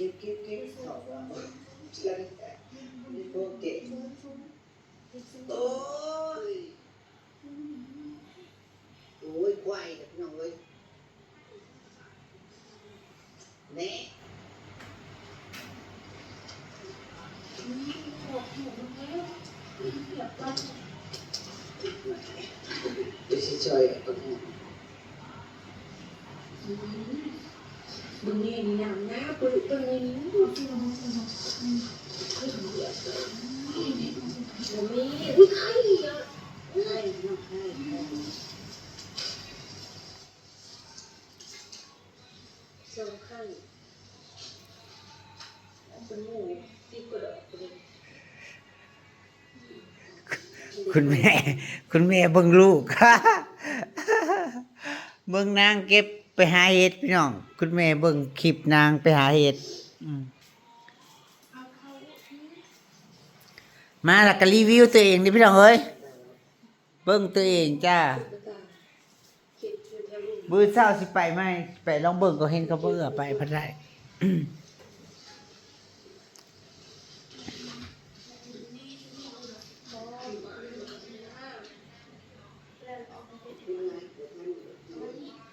ເກັບ ເກັບ ເກັບ ເຂົ້າ ເກັບ ໂອ້ຍ ໂອ້ຍ ຄວາຍ ພີ່ນ້ອງເອີຍ ແນ່ ດຽວຊິຊ່ອຍເອົາ ເບິ່ງແນ່ນີ້ນະ ນາປຶກ ເບິ່ງແນ່ນີ້ ບໍ່ມີ ອຸ້ຍ ໄຂ່ ໄຂ່ ໄຂ່ ສອງໄຂ່ ເປັນໝູຕິດກະດອກ ຄຸນແມ່ ຄຸນແມ່ເບິ່ງລູກ ເບິ່ງນາງເກັບໄປຫາເຫັດພີ່ນ້ອງ ຄຸນແມ່ເບິ່ງຄລິບນາງໄປຫາເຫັດ ອືມ ມາແລ້ວກໍຣີວິວຕົວເອງເດ້ພີ່ນ້ອງເອີຍ ເບິ່ງຕົວເອງຈ້າ ມື້ເຊົ້າຊິໄປໃໝ່ ໄປລອງເບິ່ງກໍເຫັນເຂົາເບິ່ງ ເອີ ໄປພັດໄດ້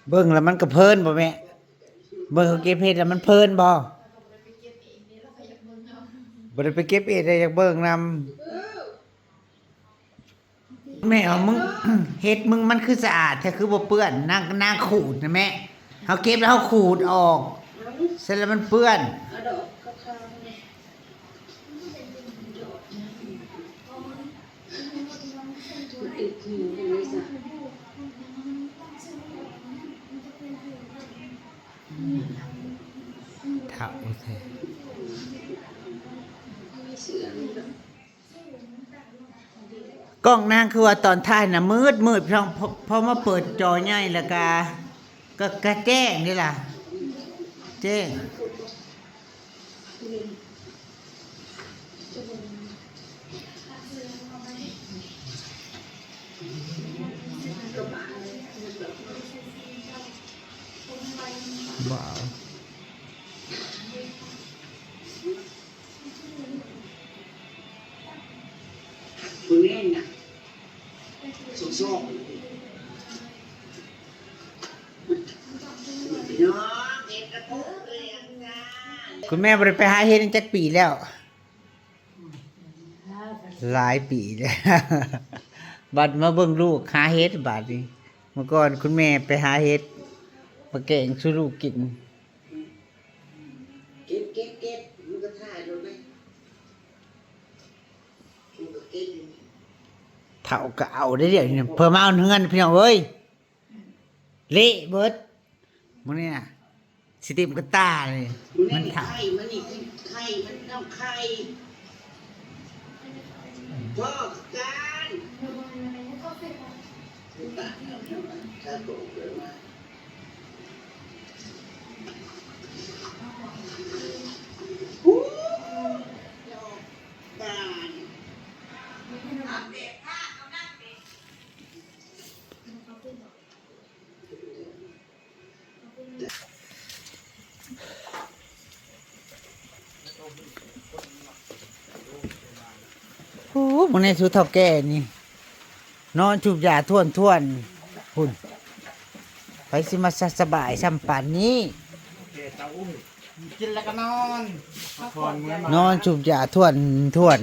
ເບິ່ງແລ້ວມັນກະເພີນບໍ່ແມ່? ເບິ່ງເຂົາເກັບເຫັດແລ້ວມັນເພີນບໍ່? ບໍ່ໄດ້ໄປເກັບເອງ ແຕ່ຢາກເບິ່ງນຳ. ແມ່ເອົາ ມຶງ ເຫັດມຶງມັນຄືສະອາດແທ້ ຄືບໍ່ເປື້ອນ? ນາງ ນາງຂູດນະແມ່ ເຮົາເກັບແລ້ວເຮົາຂູດອອກ ເສັດແລ້ວມັນເປື້ອນ. ເຖົ້າແທ້. ກ້ອງນາງຄືວ່າຕອນຖ່າຍນະມືດໆ ພໍ ພໍມາເປີດຈໍໃຫຍ່ແລ້ວກະ ກະ ກະແຈ້ງເດ້ລະ ແຈ້ງ. ຄຸນແມ່ບໍ່ໄດ້ໄປຫາເຫັດຈັກປີແລ້ວ? ຫຼາຍປີແລ້ວ ບັດມາເບິ່ງລູກຫາເຫັດບາດນີ້. ເມື່ອກ່ອນຄຸນແມ່ໄປຫາເຫັດມາແກງສູ່ລູກກິນ. ເກັບ ເກັບ ເກັບ ມັນກະຖ່າຍລົງໄປ ມັນກະເກັບຢູ່. ເຖົ້າກະເອົາໄດ້ ດຽວນີ້ເພິ່ນມາເຮືອນພີ່ນ້ອງເອີຍ ເລະເບິດມື້ນີ້ນະ ຊິເຕັມກະຕ່າເລີຍ. ມັນເຖົ້າ ໄຂ່ ມັນນີ້ໄຂ່ ມັນເອົາໄຂ່ ພໍ່ກັນ. ໂອ້ ມື້ນີ້ສູ່ເຖົ້າແກ່ນີ້ ນອນສູບຢາຖ້ວນໆ ພຸ້ນ ໃຜຊິມາສະ ສະບາຍຊ່ຳປານນີ້. ກິນແລ້ວກະນອນ ນອນສູບຢາຖ້ວນ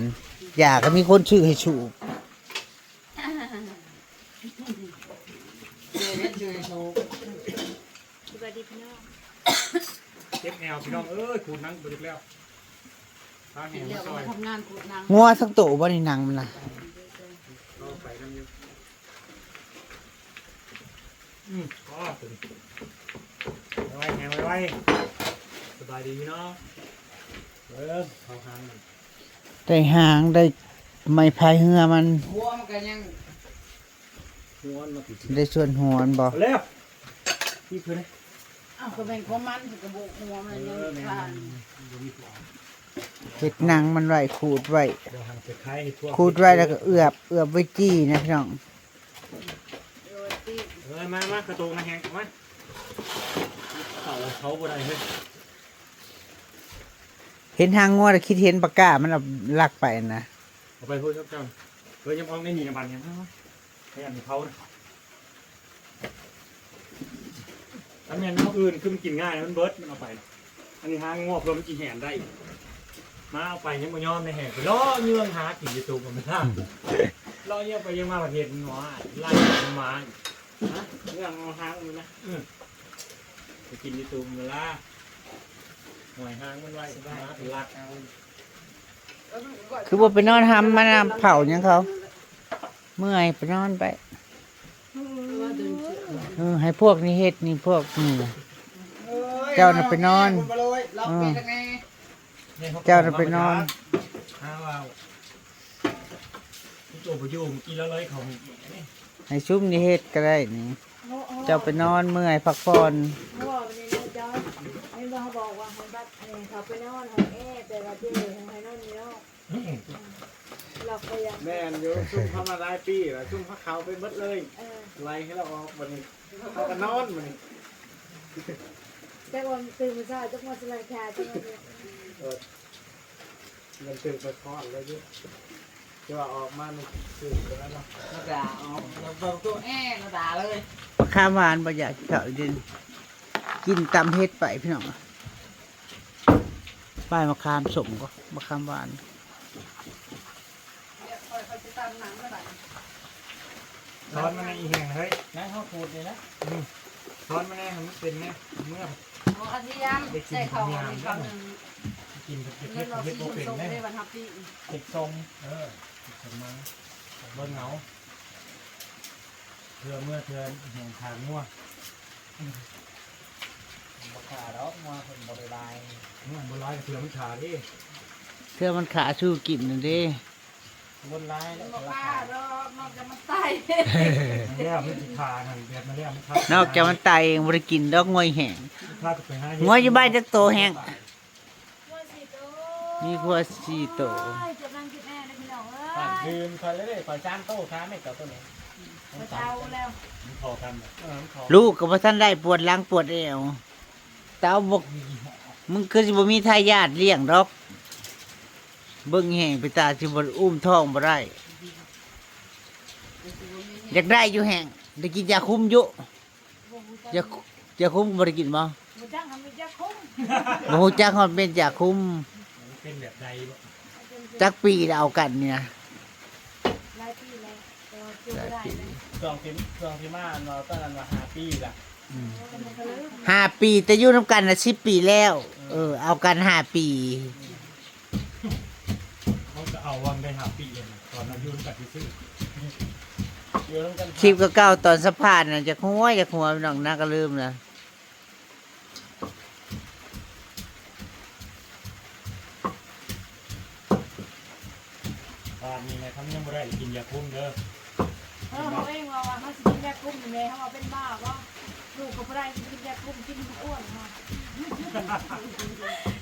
ໆ ຢາກະມີຄົນຊື້ໃຫ້ສູບ. ສະບາຍດີພີ່ນ້ອງ ເຈັບແອວພີ່ນ້ອງເອີຍ ຂູດໜັງບໍ່ຢາກແລ້ວ ພາແມ່ມາຊ່ອຍ. ງົວທັງໂຕບໍ່ນີ້ ໜັງມັນນະ? ເອົາໄປນຳຢູ່. ອືມ ພໍ ໄວໆ ແຮງໄວໆ. ສະບາຍດີພີ່ນ້ອງເອີຍ ເອົາຫາງ ໄດ້ຫາງ ໄດ້ໄມ້ພາຍເຮືອມັນ ຫົວມັນກະຍັງ ຫົວມັນມາຕິດ ໄດ້ສ່ວນຫົວມັນບໍ່? ເອົາແລ້ວ ອີກເພິ່ນ ເອົ້າ ກະແມ່ນຂອງມັນ ກະໂບກຫົວມັນຍັງຄານ. ເຮັດໜັງມັນໄວ້ ຂູດໄວ້ ຂູດໄວ້ແລ້ວກະເອືອບ ເອືອບໄວ້ຈີ່ນະພີ່ນ້ອງ. ເອີຍ ມາ ມາ ກະໂຕງາແຮງ ມາ ເຂົ້າ ເຂົ້າບໍ່ໄດ້ເຮີ້ຍ. ເຫັນຫາງງົວແລ້ວຄິດເຫັນປາກ້າມັນເອົາລັກໄປນະ. ເອົາໄປພຸ້ນເຈົ້າ. ເອີ ຍັງອອກໃນນີ້ນະ ບາດນີ້ ໃຫ້ອັນເຂົານະ. ຄັນແມ່ນແນວອື່ນ ຄືມັນກິນງ່າຍ ມັນເບິດ ມັນເອົາໄປ. ອັນນີ້ຫາງົວເພື່ອມັນຊິແຫນໄດ້. ມາເອົາໄປຍັງບໍ່ຍອມໃນແຫນ ໄປເລາະເຍືອງຫາກິນຢູ່ຕູກມັນ ເລາະເຍືອງໄປເຍືອງມາ ປະເທດມັນວ່າໄລ່ມັນມາ. ຮະ? ເລື່ອງເອົາຫາງມັນນະ. ອື ໄປກິນຢູ່ຕູກມັນລະ ຫ້ອຍຫາງມັນໄວ້ ມາເປັນຫຼັກ. ຄືບໍ່ໄປນອນຫຳມັນນະ ເຜົາຫຍັງເຂົາ ເມື່ອຍໄປນອນໄປ. ເອີ ໃຫ້ພວກນີ້ເຮັດນີ້ ພວກນີ້ ເຈົ້ານະໄປນອນ. ເອີ ເຈົ້ານະໄປນອນ ຫາວ່າ ໂຕບໍ່ຢູ່ ເມື່ອກີ້ລາວລອຍເຂົ້າຫ້ອງແອນີ້ ໃຫ້ຊຸມນີ້ເຮັດກໍໄດ້ນີ້. ເຈົ້າໄປນອນເມື່ອຍພັກຜ່ອນ. ເພາະວ່າວັນນີ້ເຈົ້າ ເຫັນບໍ່ ເຂົາບອກວ່າໃຫ້ບັດ ອັນນີ້ເຂົາໄປນອນຫ້ອງແອ ແຕ່ວ່າເຈົ້ໃຫ້ນອນຢູ່ນອກ. ອືມ ລາວກໍຢາກ ແມ່ນຢູ່ ຊຸມເຂົາມາຫຼາຍປີແລ້ວ ຊຸມເຂົາເຂົ້າໄປເບິດເລີຍ. ເອີ ໄລ່ໃຫ້ລາວອອກ ບັດນີ້ເຂົາກໍນອນບັດນີ້. ຈັກວ່າຕື່ນມື້ເຊົ້າ ຈັກວ່າຊິໄລ່ຂ້າ ຈັກວ່າ ເອີ ມັນຖືກໄປຄອນເລີຍເດ້. ແຕ່ວ່າອອກມາມັນຄືກັນແລ້ວເນາະ ລະດາອອກ ລະເບິ່ງໂຕແອລະດາເລີຍ. ບັກຂາມຫວານບໍ່ຢາກເຂົ້າອີກເດ້ ກິນຕຳເຫັດໄປພີ່ນ້ອງ. ປາຍບັກຂາມສົ້ມກໍບັກຂາມຫວານ. ຊ້ອນມາໃນອີ່ແຮງເຮີ້ຍ ນາຍເຮົາຂູດນີ້ນະ. ອືມ ຊ້ອນມາແດ່ ໃຫ້ມັນເປັນແດ່ ເມື່ອ ເອົາກະທຽມ ໄດ້ກິນ ໃສ່ເຂົ້າ ເຂົ້າໜຶ່ງ ກິນເຜັດໆ ເຮັດບໍ່ເປັນເດ້ ເຮັດສົ້ມ. ເອີ ເຮັດສົ້ມມາ ເບິ່ງເອົາ ເທື່ອເມື່ອເທື່ອແຮງຂາງົວ. ບໍ່ຂາດອກ ງົວເພິ່ນບໍ່ໄດ້ຫຼາຍ ມັນບໍ່ຫຼາຍ ເທື່ອມັນຂາເດ້ ເທື່ອມັນຂາສູ່ກິນນັ້ນເດ້. ບໍ່ຫຼາຍແລ້ວ ບໍ່ຂາດອກ ນອກຈາກມັນຕາຍ ແລ້ວມັນຊິຂາຫັ້ນ ແບບນັ້ນແລ້ວມັນຂາ ນອກຈາກມັນຕາຍເອງ ບໍ່ໄດ້ກິນດອກ ງົວແຫ້ງ. ງົວຢູ່ບ້ານຈັກໂຕແຮງ? ງົວສີ່ໂຕ ມີງົວສີ່ໂຕ. ໂອ້ຍ ເຈັບຫຼັງເຈັບແອນເດີພີ່ນ້ອງເອີຍ ບ້ານອື່ນຂ້ອຍເລີຍ ຂ້ອຍສາມໂຕ ຂາແມ່ເຈົ້າໂຕນີ້ ມັນເຖົ້າແລ້ວ ມັນເທົ່າກັນ. ເອີ ມັນເຖົ້າ ລູກກໍບໍ່ທັນໄດ້ ປວດຫຼັງປວດແອວ. ເຕົ້າບໍ່ ມຶງຄືຊິບໍ່ມີທາຍາດລ້ຽງດອກ ເບິ່ງແຮງເປັນຕາຊິບໍ່ ອຸ້ມທ້ອງບໍ່ໄດ້. ຢາກໄດ້ຢູ່ແຮງ ໄດ້ກິນຢາຄຸມຢູ່ ຢາ ຢາຄຸມບໍ່ໄດ້ກິນບໍ່? ບໍ່ຈັກ ຫາມີຢາຄຸມ ບໍ່ຮູ້ຈັກຮອດເມັນຢາຄຸມ. ເປັນແບບໃດບໍ່? ຈັກປີແລ້ວເອົາກັນນີ້ນະ? ຫຼາຍປີແລ້ວ ແຕ່ວ່າເກັບບໍ່ໄດ້ ຫຼາຍປີ ແລ້ວ ຊ່ວງທີ່ ຊ່ວງທີ່ມາອັນວ່າ ຕອນນັ້ນວ່າຫ້າປີລະ. ອືມ ຫ້າປີ ແຕ່ຢູ່ນຳກັນນະສິບປີແລ້ວ. ເອີ ເອົາກັນຫ້າປີ ມັນກໍເອົາວັງໄດ້ຫ້າປີຫັ້ນນະ ຕອນເຮົາຢູ່ນຳກັນຊື່ໆ ຢູ່ນຳກັນ ຄລິບເກົ່າໆ ຕອນສຳພາດນະ ຢາກຫົວ ຢາກຫົວ ພີ່ນ້ອງນາກໍລືມລະ. ບາດນີ້ນະ ຄັນຍັງບໍ່ໄດ້ກິນຢາຄຸມເດີ. ເອີ ເຮົາເອງວ່າ ວ່າເຮົາຊິກິນຢາຄຸມນີ້ ແມ່ເຮົາວ່າເປັນບ້າບໍ່? ລູກກໍບໍ່ໄດ້ກິນຢາຄຸມ ກິນມັນອ້ວນເນາະ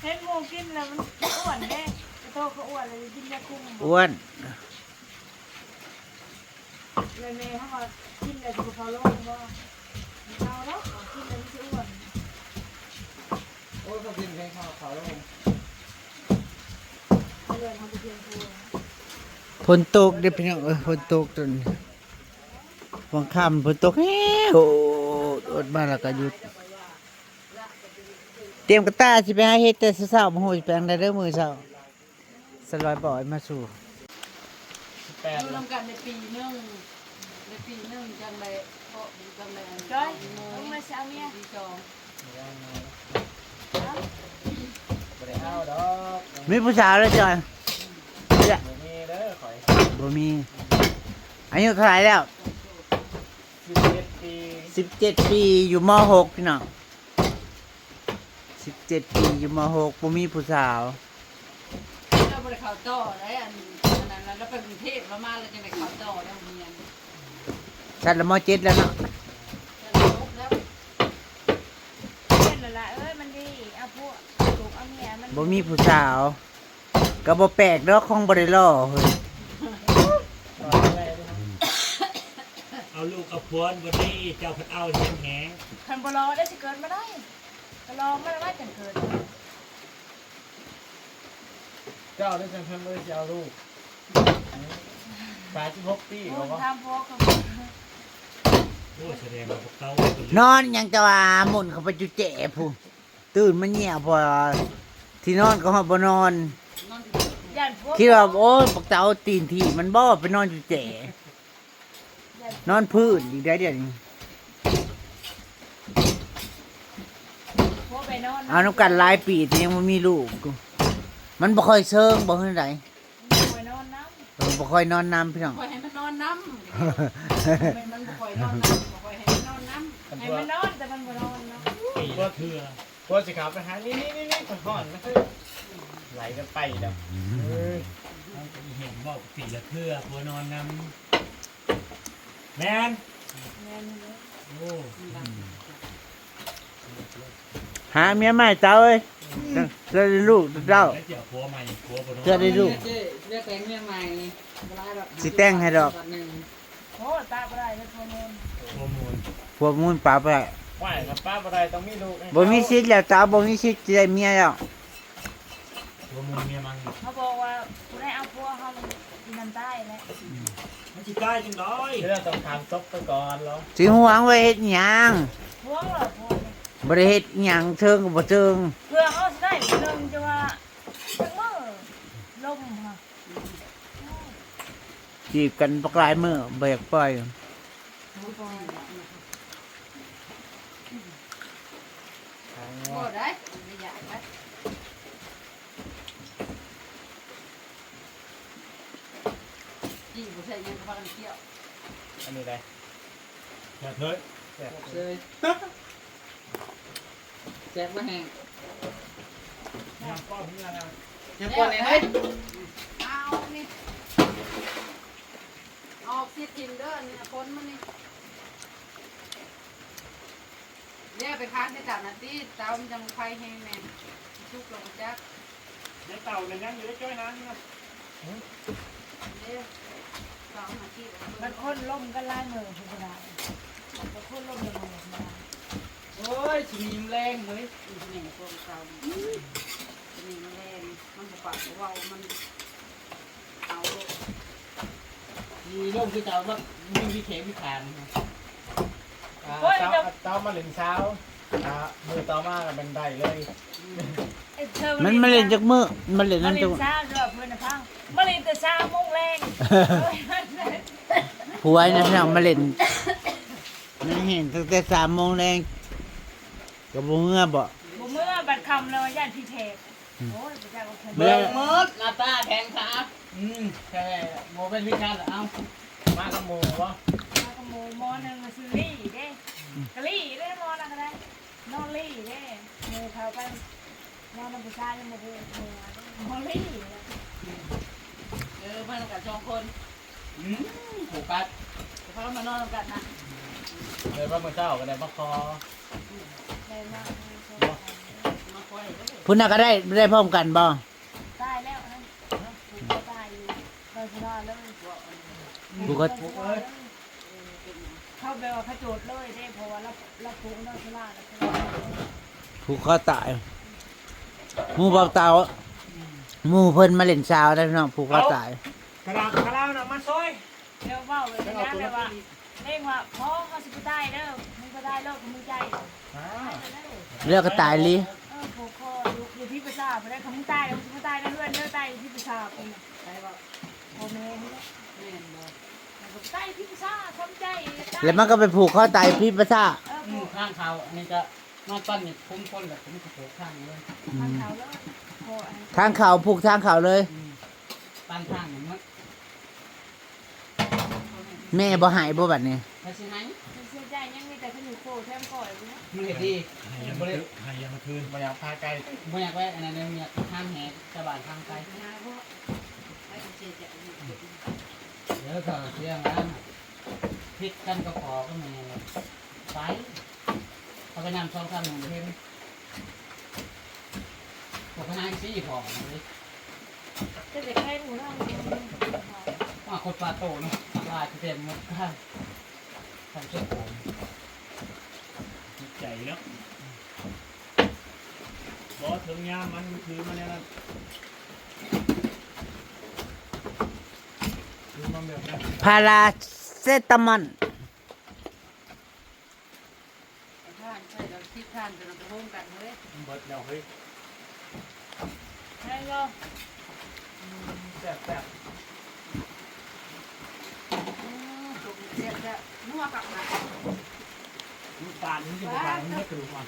ເຫັນໝູ່ກິນແລ້ວມັນອ້ວນເດ້ ໂຕກໍອ້ວນ ແລ້ວກິນຢາຄຸມ ອ້ວນ. ແມ່ເຮົາວ່າກິນແລ້ວຊິບໍ່ເຂົ້າໂລງບໍ່? ເຂົ້າເນາະ ກິນແລ້ວມັນຊິອ້ວນ. ໂອ້ຍ ເຂົາກິນແລ້ວເຂົ້າ ເຂົ້າໂລງ ເລືອດເຮົາບໍ່ພຽງພໍ. ຝົນຕົກເດ້ພີ່ນ້ອງເອີຍ ຝົນຕົກຈົນຫວ່າງຄ່ຳ ຝົນຕົກແຮງ ໂອດໆ ມາແລ້ວກໍຢຸດ. ຕຽມກະຕ່າຊິໄປຫາເຮັດແຕ່ເຊົ້າໆ ບໍ່ຮູ້ຊິໄປທາງໃດເດີມື້ເຊົ້າ. ສະລອຍບອຍມາສູ່ ສິບແປດ ຢູ່ນຳກັນໄດ້ປີໜຶ່ງ ໄດ້ປີໜຶ່ງຈັ່ງໄດ້ເກາະ ຈັ່ງໄດ້ອັນ ຈ້ອຍ ເອົາເມຍ ເອົາເມຍ ຊາວເມຍ ປີສອງ ບໍ່ໄດ້ເອົາດອກ ມີຜູ້ສາວແລ້ວຈ້ອຍ ບໍ່ມີເດີຂ້ອຍ ບໍ່ມີ. ອາຍຸເທົ່າໃດແລ້ວ? ສິບເຈັດປີ ສິບເຈັດປີ ຢູ່ ມໍຫົກ ພີ່ນ້ອງ. ສິບເຈັດປີ ຢູ່ ມໍຫົກ ບໍ່ມີຜູ້ສາວ. ລາວບໍ່ໄດ້ເຂົ້າຕໍ່ໄດ໋ ອັນ ອັນນັ້ນລະ ລາວໄປກຸງເທບ ລາວມາລາວຈັ່ງໄດ້ເຂົ້າຕໍ່ໄດ້ໂຮງຮຽນ. ຊັ້ນລະ ມໍເຈັດ ແລ້ວເນາະ ຊັ້ນລະຫົກແລ້ວ. ເປັນລະລະເອີຍ ມັນດີ ເອົາຜົວ ລູກເອົາເມຍ ມັນ ບໍ່ມີຜູ້ສາວ ກໍບໍ່ແປກດອກ ຄົງບໍ່ໄດ້ຫຼໍ່ເຮີ້ຍ. ເອົາລູກເອົາຜົວບໍ່ດີ ເຈົ້າພັດເອົາແຮງໆ. ຄັນບໍ່ຫຼໍ່ໄດ້ຊິເກີດມາໄດ້ ກໍຫຼໍ່ມາແລ້ວວ່າຈັ່ງເກີດ. ເຈົ້າໄດ້ຈັ່ງຊັ້ນບໍ່ໄດ້ຊິເອົາລູກ ສາມສິບຫົກປີ ໂອ້ ແລ້ວບໍ່? ຖາມພໍ່ກໍບໍ່ ໂອ້ ສະແດງວ່າພວກເຂົາ ນອນຫຍັງ ແຕ່ວ່າໝຸນເຂົ້າໄປຈຸແຈພຸ້ນ ຕື່ນມາຍ່ຽວ ເພາະວ່າທີ່ນອນກໍຮອດບໍ່ນອນ ຢ້ານພວກ ຄິດວ່າ ໂອ້ຍ ບັກເຕົາຕີນຖີບມັນບໍ່ ໄປນອນຈຸແຈ. ນອນພື້ນອີກໄດ໋ດຽວນີ້ ເອົານຳກັນຫຼາຍປີແຕ່ຍັງບໍ່ມີລູກ ມັນບໍ່ຄ່ອຍເຊີງບໍ່ ຄືໃດ ບໍ່ຄ່ອຍນອນນຳ ເອີ ບໍ່ຄ່ອຍນອນນຳພີ່ນ້ອງ ຂ້ອຍໃຫ້ມັນນອນນຳ ມັນບໍ່ຄ່ອຍນອນນຳ ຂ້ອຍໃຫ້ມັນນອນນຳ ໃຫ້ມັນນອນ ແຕ່ມັນບໍ່ນອນເນາະ ປີລະເທື່ອ ຜົວຊິເຂົ້າໄປຫາ ນີ້ໆໆ ຂ້ອຍຮ້ອນ ມັນຄືໄຫຼກັນໄປແລ້ວ ເອີຍ ເຮົາກໍອີ່ເຫັນເວົ້າປີລະເທື່ອ ຜົວນອນນຳ ແມ່ນ ແມ່ນເດ້ ໂອ້ ຫາເມຍໃໝ່ເຕົ້າເອີຍ ເຈົ້າໄດ້ລູກເຈົ້າ ແລ້ວຊິເອົາຜົວໃໝ່ ຜົວບໍ່ນອນ ເຈົ້າໄດ້ລູກ ເຈົ້າ ຊິແຕ່ງເມຍໃໝ່ ບໍ່ຫຼາຍດອກ ຊິແຕ່ງໃຫ້ດອກ ບາດໜຶ່ງ ໂອ້ ປະບໍ່ໄດ້ເດີ ຜົວມູນ ຜົວມູນ ຜົວມູນປະບໍ່ໄດ້ ຫວາຍ ຄັນປະບໍ່ໄດ້ຕ້ອງມີລູກ ບໍ່ມີສິດແລ້ວ ເຕົ້າບໍ່ມີສິດຊິໄດ້ເມຍແລ້ວ ຜົວໝູນເມຍມັນ ເຂົາບອກວ່າຜູ້ໃດເອົາຜົວເຮົາ ມັນຊິນຳຕາຍແຫຼະ ອືມ ມັນຊິຕາຍຈັ່ງໃດ ເຮົາຕ້ອງຖາມສົບໄປກ່ອນເນາະ ຊິຫວງໄວ້ເຮັດຫຍັງ ຫວງເລີຍ ບໍ່ໄດ້ເຮັດຫຍັງ ເຊີງກໍບໍ່ເຊີງ ເພື່ອເຮົາຊິໄດ້ຜູ້ໜຶ່ງ ຈະວ່າຈັກມື້ ລົມຫັ້ນ ຈີບກັນບັກຫຼາຍມື້ ບໍ່ຢາກປ່ອຍ ບໍ່ປ່ອຍ ບໍ່ໄດ້ ບໍ່ຢາກໄດ້ ຈີບບໍ່ໃສ່ຫຍັງກໍພາກັນທ່ຽວ ອັນນີ້ໄດ້ ແຊບເລີຍ ແຊບເລີຍ ແຊບບໍ່ແຫ້ງ ແຊບກວ່ານີ້ນະ ແຊບກວ່ານີ້ເລີຍ ເອົານີ້ ອອກຊິຖິ້ມເດີ ອັນນີ້ ຄົນມັນນີ້ ແລ້ວໄປຄ້າງໃນເຕົານັ້ນຕິ ເຕົາມັນຈັ່ງໄຟແຮງແດ່ ສຸກແລ້ວບໍ່ຈັກ ໃນເຕົານັ້ນຍັງຢູ່ ໄດ້ຈ້ອຍນານີ້ນະ ເດ້ ເຕົາໜ້າທີ່ ມັນຄົນລົມກັນຫຼາຍມື້ພຸ້ນກໍໄດ້ ມັນຄົນລົມກັນມື້ ໂອ້ຍ ຊິມີແມງແລ້ງເວີຍ ຊິມີພວກເຕົາ ຊິມີແມງແລ້ງ ມັນບໍ່ປາກບໍ່ເວົ້າ ມັນ ເອົາໂລດ ມີລົງຄືເກົ່າ ແບບມີວິແຂງວິຂານ ອ່າ ໂອ້ຍ ເຕົາ ເຕົາມາຫຼິ້ນສາວ ອ່າ ມື້ຕໍ່ມາກໍແມ່ນໄດ້ເລີຍ ມັນມາຫຼິ້ນຈັກມື້ ມາຫຼິ້ນນຳຈັກ ມາຫຼິ້ນສາວເດີ ເພິ່ນນະພັງ ມາຫຼິ້ນແຕ່ສາມໂມງແລງ ຜົວນະພີ່ນ້ອງ ມາຫຼິ້ນ ມາຫຼິ້ນຕັ້ງແຕ່ສາມໂມງແລງ ກໍບໍ່ເມືອບໍ? ບໍ່ເມືອ ບັດຄ່ຳແລ້ວຢ້ານຜີແຜ່ ອືມ ໂອ້ຍ ບໍ່ຈັກວ່າເພິ່ນ ເບິ່ງໝົດໜ້າຕາແຂນຂາ ອືມ ແຕ່ບໍ່ເປັນພິການລະ ເອົາ ມາກັບໝູ່ບໍ? ມາກັບໝູ່ ໝໍໜຶ່ງຊື່ລີເດ້ ອືມ ກະລີເດ້ ໝໍນັ້ນກໍໄດ້ ນ້ອງລີເດ້ ໝູ່ເຂົາໄປ ນອນນຳຜູ້ຊາຍຍັງບໍ່ຮູ້ເມືອ ຮອລລີ ເອີ ມານຳກັນສອງຄົນ ອືມ ໂຟກັສ ພາກັນມານອນນຳກັນນະ ເອີ ວ່າມື້ເຊົ້າກໍໄດ້ມາຂໍ ໄດ້ມາ ມາຂໍ ພຸ້ນນະກໍໄດ້ ໄດ້ພ້ອມກັນບໍ່? ຕາຍແລ້ວນັ້ນ ຜູກຄໍຕາຍຢູ່ດອຍສຸລາເລີຍ ຜູກຄໍ ເຂົາແບບວ່າເຂົາໂຈດເລີຍເດ້ ເພາະວ່າລາວ ລາວຜູກດອຍສຸລາ ຜູກຄໍຕາຍ ໝູ່ບ່າວເຕົາ ໝູ່ເພິ່ນມາຫຼິ້ນສາວໄດ໋ພີ່ນ້ອງ ຜູກຄໍຕາຍ ກະລາວ ກະລາວນະມາຊ່ອຍ ແລ້ວເວົ້າໄປນະ ແບບວ່າ ເລັ່ງວ່າ ພໍ່ ເຮົາຊິບໍ່ຕາຍເດີ ມຶງບໍ່ຕາຍໂລດ ເຂົາມຶງໃຈ ແລ້ວກໍຕາຍອີ່ຫຼີ ເອີ ຜູກຄໍຢູ່ ຢູ່ພິພາສາ ບໍ່ໄດ້ ເຂົາມຶງຕາຍ ເຮົາຊິບໍ່ຕາຍໃນເຮືອນເດີ ຕາຍຢູ່ພິພາສາ ໄປເວົ້າ ພໍ່ແມ່ນີ້ແຫຼະ ແມ່ນບໍ່? ແລ້ວກໍໄປຕາຍພິພາສາ ທຳໃຈ ແລ້ວມັນກໍໄປຜູກຄໍຕາຍພິພາສາ ເອີ ອືມ ທາງເຂົ້າ ອັນນີ້ກໍມາປັ້ນນີ້ ຄຸມຄົນລະ ຄຸມກະໂປງທາງເລີຍ ອືມ ທາງເຂົ້າເລີຍ ທາງເຂົ້າ ຜູກທາງເຂົ້າເລີຍ ອືມ ປັ້ນທາງນີ້ໝົດ ແມ່ບໍ່ໃຫ້ບໍ່ບັດນີ້? ໃຜຊິໃຫ້? ເພິ່ນເສຍໃຈ ຍັງມີແຕ່ເພິ່ນຢູ່ໂຄແຖມກ້ອຍພຸ້ນນະ ມັນເຮັດດີ ໃຫ້ຢ່າມາຄືນ ໃຫ້ຢ່າມາຄືນ ບໍ່ຢາກພາໄກ ບໍ່ຢາກໄວ້ອັນນັ້ນເດ້ ຢາກທາງແຫ ຊາວບ້ານທາງໄກ ເດີ ເຂົາເສຍງານ ຜິດກັນກັບພໍ່ກັບແມ່ ໄປ ເຂົາໄປນຳສອງສາມມື້ບໍ່ເຫັນ ພວກພະນັກງານສີ່ພໍເລີຍ ເປັນແຕ່ໃຄໝູເນາະ ວ່າຄົນປາໂຕເນາະ ຫຼາຍເຕັມໝົດ ທັງເຈົ້າຂອງ ຈິດໃຈເນາະ ບໍ່ເຖິງຍາມມັນ ມັນຄືມາແນວນັ້ນ ພາລາເຊຕາມອນ ຖ່ານໃສ່ແລ້ວ ຊິຖ່ານຈະນຳໄປໂຮມກັນເຮີ້ຍ ເບິດແລ້ວເຮີ້ຍ ແມ່ນບໍ່? ອືມ ແຊບໆ ອືມ ສົມແຊບໆ ນົວຄັກນະ ນ້ຳຕານມັນຊິບໍ່ບາງ ມັນເຮັດກະດູກອ່ອນ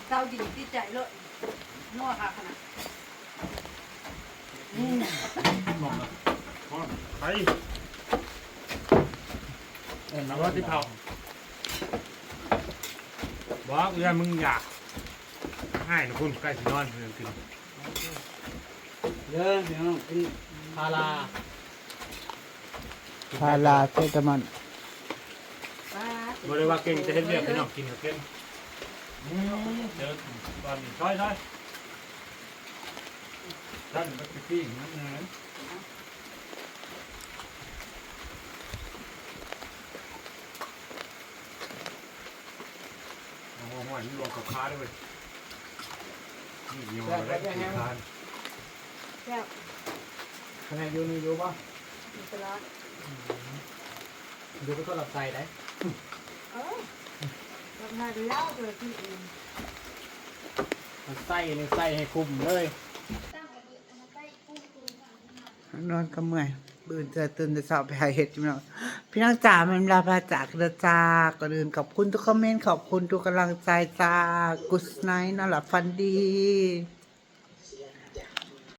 ເຈົ້າກິນຕິດໃຈໂລດ ນົວຄັກຂະໜາດ. ອືມ ໄປ ເອີ້ນມາ ເອົາວ່າຊິເຜົາ ບອກເອື້ອຍ ມຶງຢ່າ ອ້າຍນະພຸ້ນ ໃກ້ຊິນອນ ເພິ່ນກິນ ເດີພີ່ນ້ອງ ກິນພາລາ ພາລາເຊຕາມອນ ບໍ່ໄດ້ວ່າເກັ່ງ ແຕ່ເຮັດວຽກ ພີ່ນ້ອງ ກິນກໍເກັ່ງ ອືມ ເດີ ຕອນນີ້ ຊອຍໆ ທ່ານບັກກະປີ້ນັ້ນນະ ໂອ້ໂຫ ມັນລວມກັບຂາເດ້ເວີຍ ນີ້ ແຊບ ແຊບ ຂະແນນຢູ່ນີ້ຢູ່ບໍ່? ຢູ່ຕະຫຼອດ ອືມ ຢູ່ເປັນຄົນຮັບໃຊ້ໄດ໋ ເອີ ຮັບໃຊ້ໄປແລ້ວ ເພື່ອກິນເອງ ໃຊ້ນີ້ໃຊ້ໃຫ້ຄຸ້ມເລີຍ ນອນກໍເມື່ອຍ ມື້ອື່ນເທື່ອຕື່ນແຕ່ເຊົ້າໄປຫາເຮັດ ພີ່ນ້ອງ ພີ່ນ້ອງຈ໋າ ແມ່ນລາພາຈາກເດີຈ໋າ ກ່ອນອື່ນຂອບຄຸນທຸກຄອມເມັນ ຂອບຄຸນທຸກກຳລັງໃຈຈ໋າ Good night ນອນຫຼັບຝັນດີ.